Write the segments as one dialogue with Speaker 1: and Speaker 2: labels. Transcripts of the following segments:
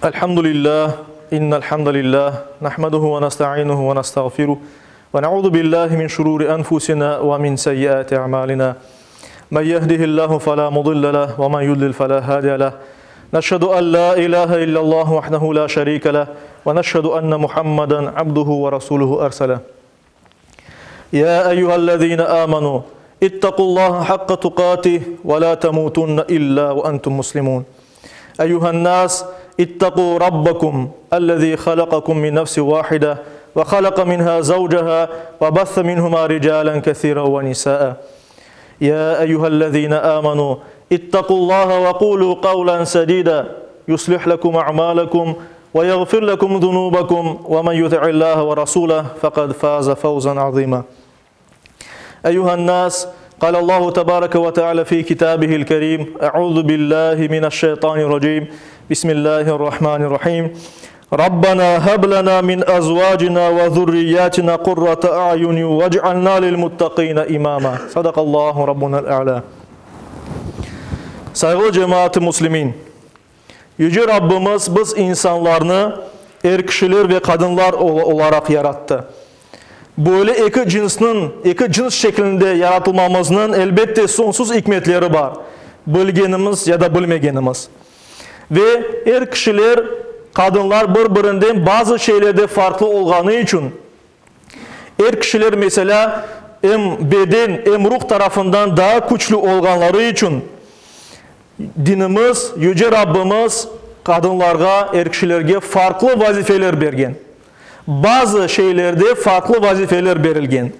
Speaker 1: الحمد لله إن الحمد لله نحمده ونستعينه ونستغفره ونعوذ بالله من شرور أنفسنا ومن سيئات أعمالنا من يهده الله فلا مضل له ومن يضلل فلا هادي له نشهد أن لا إله إلا الله وحده لا شريك له ونشهد أن محمدا عبده ورسوله أرسله يا أيها الذين آمنوا اتقوا الله حق تقاته ولا تموتن إلا وأنتم مسلمون أيها الناس اتقوا ربكم الذي خلقكم من نفس واحدة وخلق منها زوجها وبث منهما رجالا كثيرا ونساء يا أيها الذين آمنوا اتقوا الله وقولوا قولا سديدا يصلح لكم أعمالكم ويغفر لكم ذنوبكم ومن يطع الله ورسوله فقد فاز فوزا عظيما أيها الناس قال الله تبارك وتعالى في كتابه الكريم أعوذ بالله من الشيطان الرجيم بسم الله الرحمن الرحيم ربنا هب لنا من أزواجنا وذرياتنا قرة أعين واجعلنا للمتقين إماما صدق الله ربنا الأعلى Sayğılı cemaat-ı muslimin! Yüce Rabbimiz biz insanlarnı er kişiler ve qadınlar olaraq yarattı. Böyle eki cınsnıñ, eki cıns şeklinde yaratılmamıznıñ, elbette, soñsuz ikmetleri bar, bilgenimiz ya da bilmegenimiz. Ve er kişiler, qadınlar bir-birinden bazı şeylerde farqlı olğanı içün, Er kişiler, meselâ, em beden, em ruh tarafından daa küçlü olğanları içün, dinimiz, Yüce Rabbimiz qadınlarğa, er kişilerge farqlı vazifeler bergen. Bazı şeylerde farqlı vazifeler berilgen.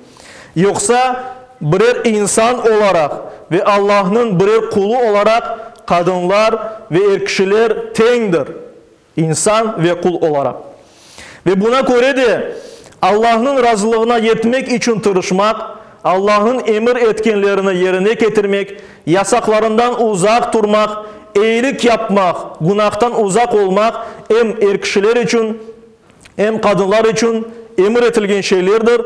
Speaker 1: Yoqsa, birer insan olaraq ve Allahnıñ birer qulu olaraq qadınlar ve er kişiler teñdir. İnsan ve qul olaraq. Ve buna köre de, Allahnıñ razılığına yetmek içün tırışmaq, Allahnıñ emir etkenlerini yerine ketirmek, yasaqlarından uzaq turmaq, eyilik yapmaq, günahtan uzaq olmaq em er kişiler içün, em qadınlar içün emir etilgen şeylerdir,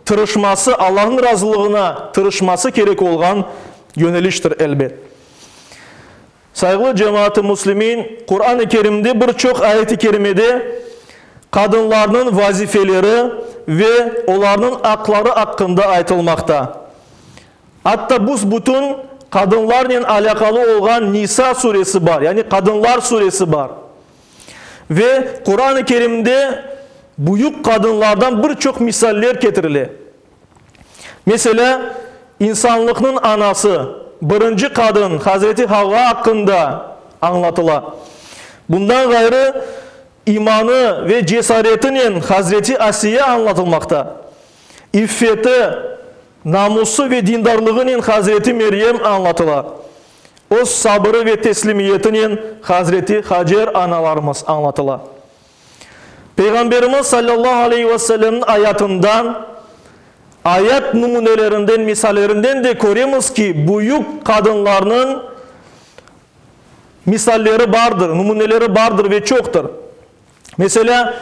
Speaker 1: tırışması, Allahnıñ razılığına tırışması kerek olğan yöneliştir, elbet. Sayğılı cemaat-ı müslimin, Quran-ı Kerimde bir çoq ayet-i kerimede qadınlarnıñ vazifeleri ve olarnıñ aqları aqqında aytılmaqta. Atta büs-bütün qadınlarnen alâqalı olğan Nisa suresi bar, yani Qadınlar suresi bar. Ve Quran-ı Kerimde büyük qadınlardan bir çoq misaller ketirile. Meselâ, insanlıqnıñ anası, birinci qadın Hazreti Havva aqqında añlatıla. Bundan ğayrı, imanı ve cesaretinen Hazreti Asiye añlatılmaqta. İffeti, namusı ve dindarlığınen Hazreti Meryem añlatıla. Öz sabırı ve teslimiyetinen Hazreti Hacer analarımız añlatıla. Peyğamberimiz sallallahu aleyhi ve sellemniñ ayatından, ayat nümünelerinden, misalerinden de köremiz ki, büyük qadınlarnıñ misalleri bardır, nümüneleri bardır ve çoqtır. Meselâ,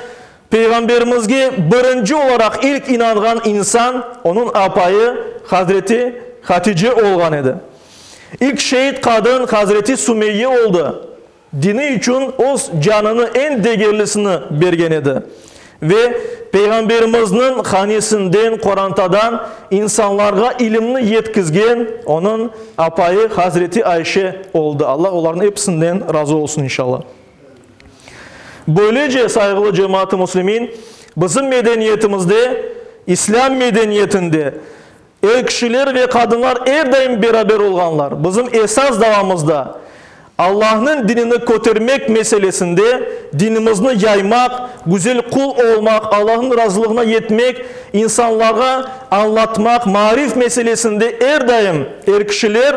Speaker 1: Peyğamberimizge birinci olaraq ilk inanğan insan, onıñ apayı Hazreti Hatice olğan edi. İlk şeit qadın Hazreti Sümeyye oldı. Dini içün öz canını eñ degerlisini bergen edi ve Peyğamberimizniñ hanesinden, qorantadan insanlarğa ilimni yetkizgen onıñ apayı Hazreti Ayşe oldı. Allah olarnıñ episinden razı olsun inşallah. Böylece, sayğılı cemaat-ı müslimin, bizim medeniyetimizde, İslâm medeniyetinde, Er kişiler ve qadınlar er daim beraber olğanlar. Bizim esas davamızda, Allahnıñ dinini kötermek meselesinde, dinimizni yaymaq, güzel qul olmaq, Allahnıñ razılığına yetmek, insanlarğa añlatmaq, maarif meselesinde er daim er kişiler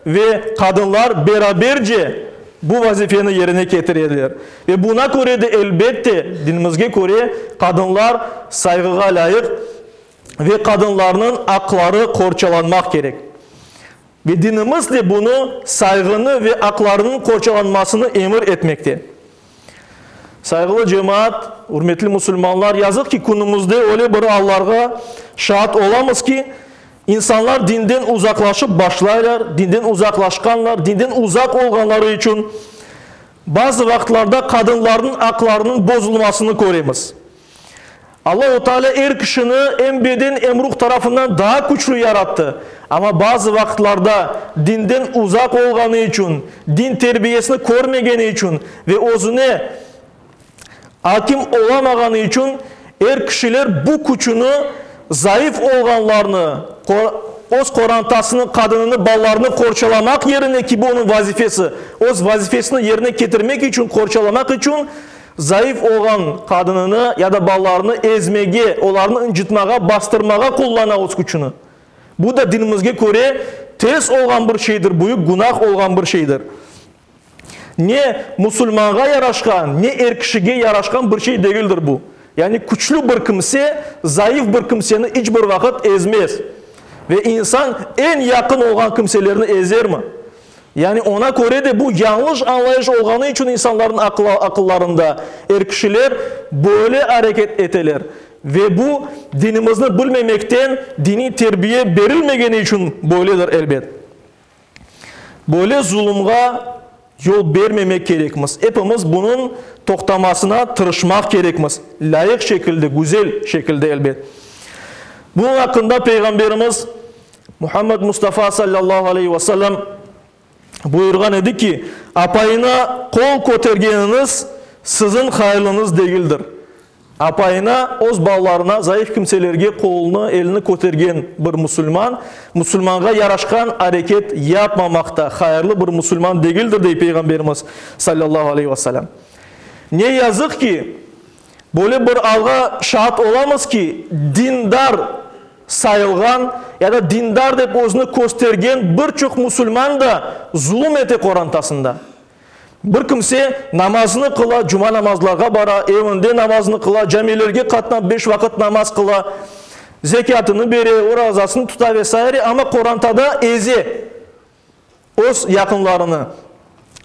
Speaker 1: ve qadınlar beraberce bu vazifeni yerine ketireler. Ve buna köre de, elbette, dinimizge köre, qadınlar sayğığa lâyıq. Ve qadınlarnıñ aqları qorçalanmaq kerek. Ve dinimiz de bunı, sayğını ve aqlarınıñ qorçalanmasını emir etmekte. Sayğılı cemaat, ürmetli musulmanlar, yazıq ki, künümizde öyle bir allarğa şaat olamız ki, insanlar dinden uzaqlaşıp başlaylar, dinden uzaqlaşqanlar, dinden uzaq olğanları içün. Bazı vaqıtlarda qadınlarnıñ aqlarınıñ bozulmasını köremiz. Allahu Teala er kişini em beden, em ruh tarafından daa küçlü yarattı. Amma bazı vaqıtlarda dinden uzaq olğanı içün, din terbiyesini körmegeni içün ve özüne akim olamağanı içün er kişiler bu küçüni zayıf olğanlarnı, öz qorantasını, qadınını, balalarını qorçalamaq yerine ki bu onıñ vazifesi, öz vazifesini yerine ketirmek içün, qorçalamaq içün zayıf olğan qadınını ya da balalarını ezmege, olarnı ıncıtmağa, bastırmağa qullana öz küçüni. Bu da dinimizge köre ters olğan bir şeydir, büyük günah olğan bir şeydir. Ne musulmanğa yaraşqan, ne er kişige yaraşqan bir şey degildir bu. Yani küçlü bir kimse zayıf bir kimseni iç bir vaqıt ezmez. Ve insan eñ yaqın olğan kimselerni ezermi? Yani oña köre de bu yañlış añlayış olğanı içün insanlarnıñ aqıllarında er kişiler böyle areket eteler. Ve bu dinimizni bilmemekten, diniy terbiye berilmegeni içün böyledir elbet. Böyle zulumğa yol bermemek kerekmiz. Epimiz bunıñ toqtamasına tırışmaq kerekmiz. Lâyıq şekilde, güzel şekilde elbet. Bunıñ aqqında Peyğamberimiz Muhammed Mustafa sallallahu aleyhi ve sellem buyurğan edi ki, Apayına qol kötergeniñiz siziñ hayırlıñız degildir. Apayına, öz balalarına, zayıf kimselerge qolunı, elini kötergen bir musulman, musulmanğa yaraşqan areket yapmamaqta hayırlı bir musulman degildir, dey Peyğamberimiz, salâllahu aleyhi ve selâm. Ne yazıq ki, böyle bir alğa şaat olamız ki, dindar sayılğan ya da dindar dep özüni köstergen bir çoq musulman da zulum ete qorantasında. Bir kimse namazını qıla, cuma namazlarğa bara, evinde namazını qıla, camilerge qatnap beş vaqıt namaz qıla, zekâtını bere, orazasını tuta ve saire, amma qorantada eze öz yaqınlarını.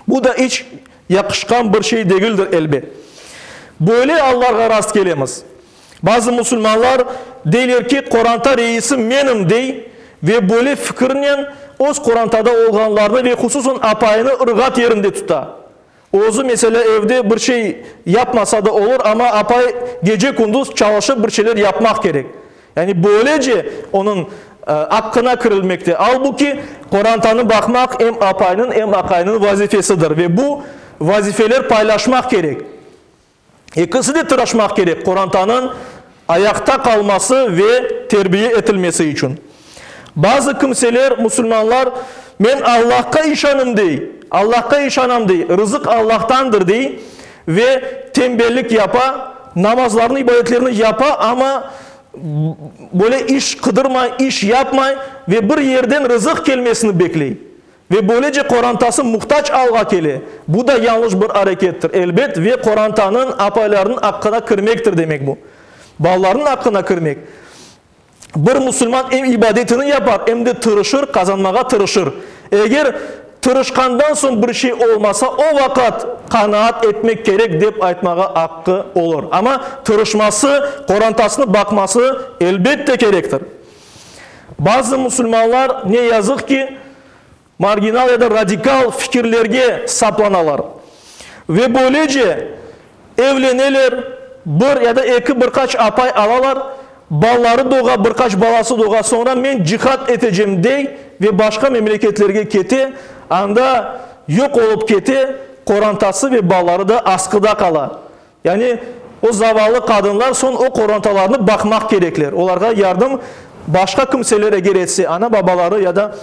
Speaker 1: Bu da iç yaqışqan bir şey degildir, elbet. Böyle allarğa rast kelemiz. Bazı musulmanlar deyler ki, qoranta reisi menim, dey ve böyle fikirnen öz qorantada olğanlarnı ve hususan apayını ırğat yerinde tuta. Özü, meselâ, evde bir şey yapmasa da olur, amma apay gece-kündüz çalışıp bir şeyler yapmaq kerek. Yani böylece onıñ aqqına kirilmekte. Albuki, qorantanı baqmaq em apaynıñ, em aqaynıñ vazifesidir ve bu vazifeler paylaşmaq kerek. Ekisi de tıraşmaq kerek qorantanıñ ayaqta qalması ve terbiye etilmesi içün. Bazı kimseler, musulmanlar, men Allahqa işanım dey, Allahqa işanam dey, rızıq Allahtandır dey ve tenbellik yapa, namazlarını, ibadetlerini yapa, amma böyle iş qıdırmay, iş yapmay ve bir yerden rızıq kelmesini bekley. Ve böylece qorantası muhtac alğa kele. Bu da yañlış bir arekettir, elbet, ve qorantanıñ, apaylarnıñ aqqına kirmektir demek bu. Balalarnıñ aqqına kirmek. Bir musulman em ibadetini yapar, em de tırışır, qazanmağa tırışır. Eger tırışqandan soñ bir şey olmasa, o vaqıt qanaat etmek kerek dep aytmağa aqqı olur. Amma tırışması, qorantasını baqması, elbette kerektir. Bazı musulmanlar, ne yazıq ki, marginal ya da radikal fikirlerge saplanalar ve böylece evleneler, bir ya da eki, bir qaç apay alalar, balaları doğa, bir qaç balası doğa, soñra men cihad etecem dey ve başqa memleketlerge kete, anda yoq olıp kete, qorantası ve balaları da asqıda qala. Yani, o zavallı qadınlar soñ o qorantalarnı baqmaq kerekler. Olarğa yardım başqa kimseler eger etse, ana-babaları ya da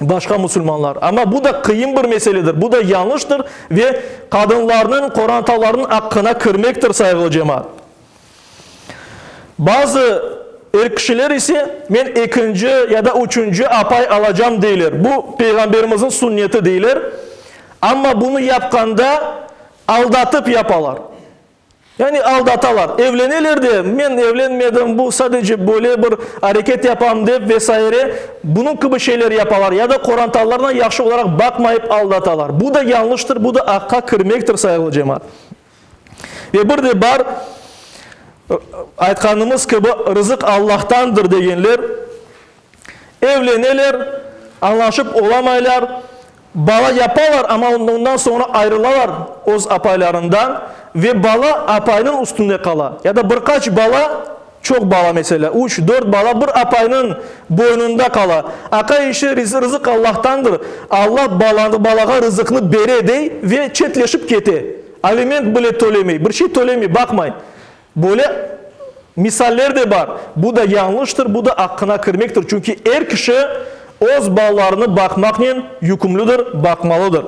Speaker 1: başqa musulmanlar. Amma bu da qıyın bir meseledir, bu da yañlıştır ve qadınlarnıñ, qorantalarnıñ aqqına kirmektir, sayğılı cemaat. Bazı er kişiler ise, men ekinci ya da üçünci apay alacam deyler. Bu, Peyğamberimizniñ sünneti deyler. Amma bunı yapqanda, Aldatıp yapalar. Yani aldatalar. Evleneler de, men evlenmedim, bu sadece böyle bir areket yapam dep ve saire, bunıñ kibi şeyler yapalar. Ya da qorantalarına yahşı olaraq baqmayıp aldatalar. Bu da yañlıştır, bu da aqqa kirmektir, sayğılı cemaat. Ve bir de bar, aytqanımız kibi, rızıq Allahtandır degenler, evleneler, añlaşıp olamaylar. Bala yapalar, amma ondan soñra ayrılalar öz apaylarından ve bala apaynıñ üstünde qala. Ya da bir qaç bala, çoq bala meselâ, üç, dört bala bir apaynıñ boynunda qala. Aqay işi, rızıq Allahtandır, Allah balanı, balağa rızıqnı bere, dey ve çetleşip kete. Aliment bile tölemey, bir şey tölemey, baqmay. Böyle misaller de bar. Bu da yañlıştır, bu da aqqına kirmektir, çünki er kişi öz balalarını baqmaqnen yükümlüdir, baqmalıdır.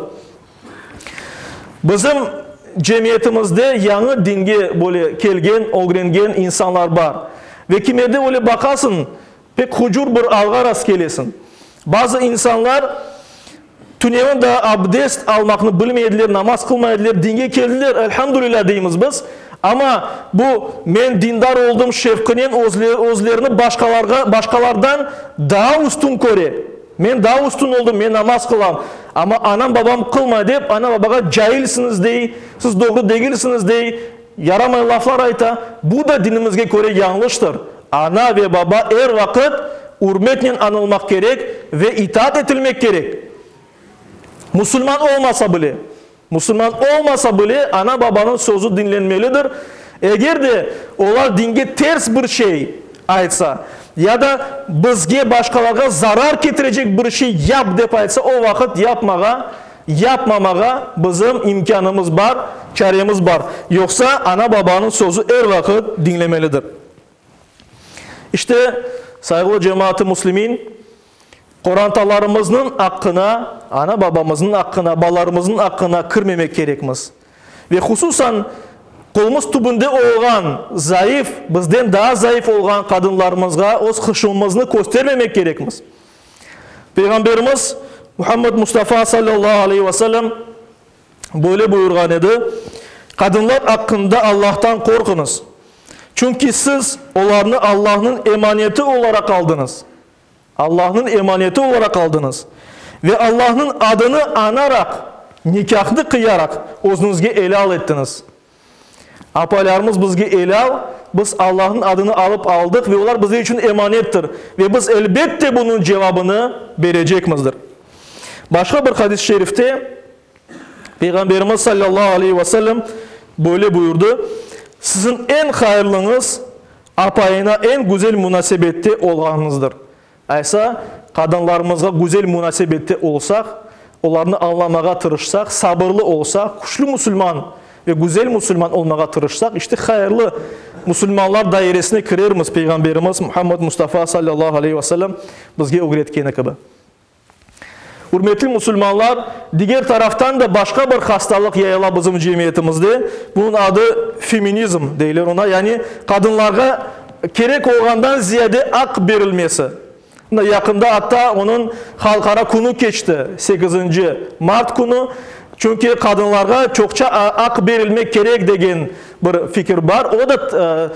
Speaker 1: Bizim cemiyetimizde yañı dinge böyle kelgen, ögrengen insanlar bar. Ve kimerde öyle baqasıñ, Pek hucur bir alğa rastkelesiñ. Bazı insanlar tünevin daa abdest almaqnı bilmey ediler, namaz qılmay ediler, dinge keldiler, elhamdülilâ deymiz biz. Amma bu men dindar oldım şevqinen özlerini başqalarğa, başqalardan daa üstün köre. Men daa üstün oldım, men namaz qılam, amma anam-babam qılmay dep, ana-babağa cailsiñiz dey, siz doğru degilsiñiz dey, yaramay laflar ayta. Bu da dinimizge köre yañlıştır. Ana ve baba er vaqıt ürmetnen añılmaq kerek ve itaat etilmek kerek. Musulman olmasa bile, musulman olmasa bile ana-babanıñ sözü diñlenmelidir. Eger de olar dinge ters bir şey aytsa, ya da bizge, başqalarğa zarar ketirecek bir şey yap dep aytsa, o vaqıt yapmağa, yapmamağa bizim imkânımız bar, çaremiz bar. Yoqsa ana-babanıñ sözü er vaqıt diñlemelidir. İşte, sayğılı cemaat-ı müslimin, qorantalarımıznıñ aqqına, ana-babamıznıñ aqqına, balalarımıznıñ aqqına kirmemek kerekmiz. Ve hususan, qolumız tübünde olğan zayıf, bizden daa zayıf olğan qadınlarımızğa öz hışımımıznı köstermemek kerekmiz. Peyğamberimiz Muhammed Mustafa sallallahu aleyhi ve sellem böyle buyurğan edi, Qadınlar aqqında Allahtan qorquñız, çünki siz olarnı Allahnıñ emaneti olaraq aldıñız, Allahnıñ emaneti olaraq aldıñız, ve Allahnıñ adını añaraq, nikâhnı qıyaraq, özüñizge elâl ettiñiz. Apaylarımız bizge elâl, biz Allahnıñ adını alıp aldıq ve olar bizler içün emanettir ve biz elbette bunıñ cevabını berecekmizdir. Başqa bir hadis-i şerifte Peyğamberimiz sallallahu aleyhi ve sellem böyle buyurdı, Siziñ eñ hayırlıñız, apayına eñ güzel munasebette olğanıñızdır. Aysa, qadınlarımızğa güzel munasebette olsaq, olarnı añlamağa tırışsaq, sabırlı olsaq, küçlü musulman ve güzel musulman olmağa tırışsaq, işte hayırlı musulmanlar dairesine kirermiz, Peyğamberimiz Muhammed Mustafa sallallahu aleyhi ve sellem bizge ögretkeni kibi. Ürmetli musulmanlar, diger taraftan da başqa bir hastalıq yayıla bizim cemiyetimizde, bunıñ adı feminizm deyler oña, yani qadınlarğa kerek olğandan ziyade aq berilmesi. Mına yaqında atta onıñ halqara künü keçti, sekizinci mart künü, çünki qadınlarğa çoqça aq berilmek kerek degen bir fikir bar, o da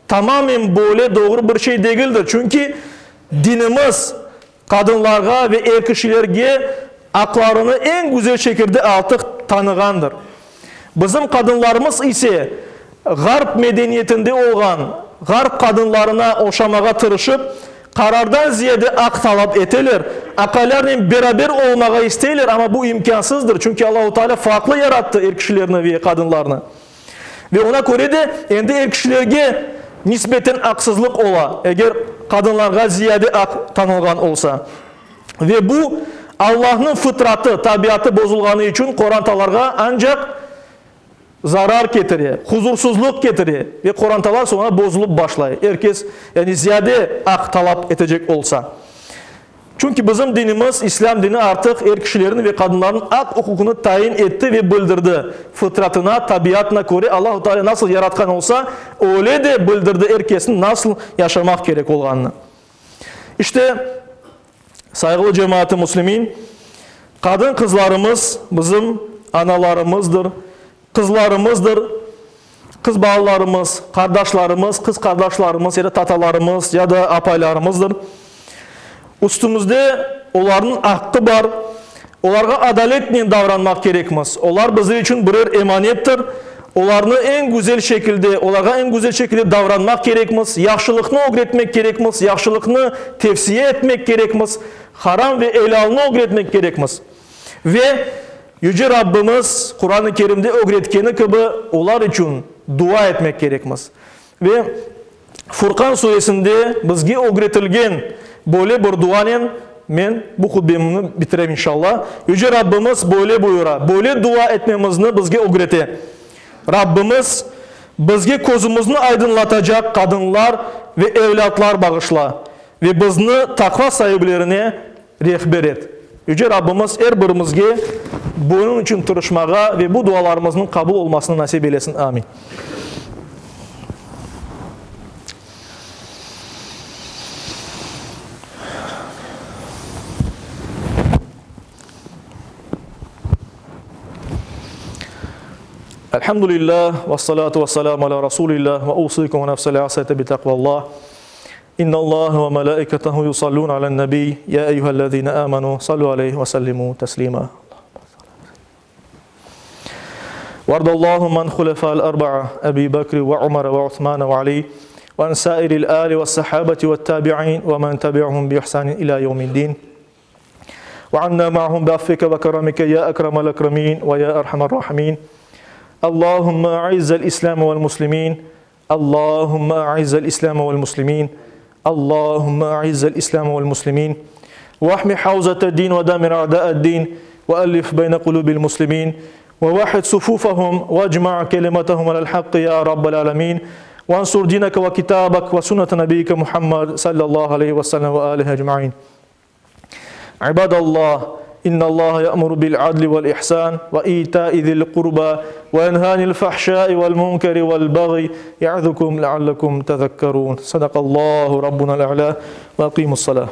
Speaker 1: tamamen böyle doğru bir şey degildir, çünki dinimiz Qadınlarğa ve er kişilerge aqlarını eñ güzel şekilde artıq tanığandır. Bizim qadınlarımız ise ğarp medeniyetinde olğan ğarp qadınlarına oşamağa tırışıp, qarardan ziyade aq talap eteler, aqaylarnen beraber olmağa isteyler, amma bu imkânsızdır, çünki Allahu Teala farqlı yarattı er kişilerni ve qadınlarnı. Ve oña köre de endi er kişilerge nisbeten aqsızlıq ola, eger qadınlarğa ziyade aq tanılğan olsa. Ve bu, Allahnıñ fıtratı, tabiatı bozulğanı içün qorantalarğa ancaq zarar ketire, huzursızlıq ketire ve qorantalar soñra bozulıp başlay, er kes, yani ziyade aq talap etecek olsa. Çünki bizim dinimiz, İslâm dini artıq er kişilerniñ ve qadınlarnıñ aq-uquqını tayin etti ve bildirdi. Fıtratına, tabiatına köre Allahu Teala nasıl yaratqan olsa, öyle de bildirdi er kesniñ nasıl yaşamaq kerek olğanını. İşte, sayğılı cemaat-ı müslimin, qadın-qızlarımız bizim analarımızdır, qızlarımızdır, qız balalarımız, qardaşlarımız, qız qardaşlarımız ya da tatalarımız, ya da apaylarımızdır. Üstümizde olarnıñ aqqı bar, olarğa adaletnen davranmaq kerekmiz. Olar bizler içün birer emanettir. Olarnı eñ güzel şekilde, olarğa eñ güzel şekilde davranmaq kerekmiz, yahşılıqnı ögretmek kerekmiz, yahşılıqnı tevsiye etmek kerekmiz, haram ve elâlnı ögretmek kerekmiz. Ve Yüce Rabbimiz Quran-ı Kerimde ögretkeni kibi olar içün dua etmek kerekmiz. Ve Furqan suresinde bizge ögretilgen böyle bir duanen men bu hutbemni bitirem inşallah. Yüce Rabbimiz böyle buyura, böyle dua etmemizni bizge ögrete. Rabbimiz, bizge közümizni aydınlatacaq qadınlar ve evlâtlar bağışla ve bizni taqva saiblerine rehber et. Yüce Rabbimiz er birimizge bunıñ içün tırışmağa ve bu dualarımıznıñ qabul olmasını nasip eylesin. Amin. Elhamdülillah, ve salatu ve selamu ala Rasulillah, ve usikum ve nefsel asete bi takvallah. İnna Allah ve melaiketehu yusallun alen nebi, ya eyyühellezine amenu, sallu aleyhi ve sellimu teslima. وارض اللهم عن خلفاء الأربعة أبي بكر وعمر وعثمان وعلي وعن سائر الآل والصحابة والتابعين ومن تبعهم بإحسان إلى يوم الدين وعنا معهم بعفوك وكرمك يا أكرم الأكرمين ويا أرحم الراحمين اللهم أعز الإسلام والمسلمين اللهم أعز الإسلام والمسلمين اللهم أعز الإسلام والمسلمين واحمي حوزة الدين ودمر أعداء الدين وألف بين قلوب المسلمين ووحد صفوفهم واجمع كلمتهم على الحق يا رب العالمين وانصر دينك وكتابك وسنة نبيك محمد صلى الله عليه وسلم وآله أجمعين عباد الله إن الله يأمر بالعدل والإحسان وإيتاء ذي القربى وينهى عن الفحشاء والمنكر والبغي يعظكم لعلكم تذكرون صدق الله ربنا الأعلى وأقيموا الصلاة.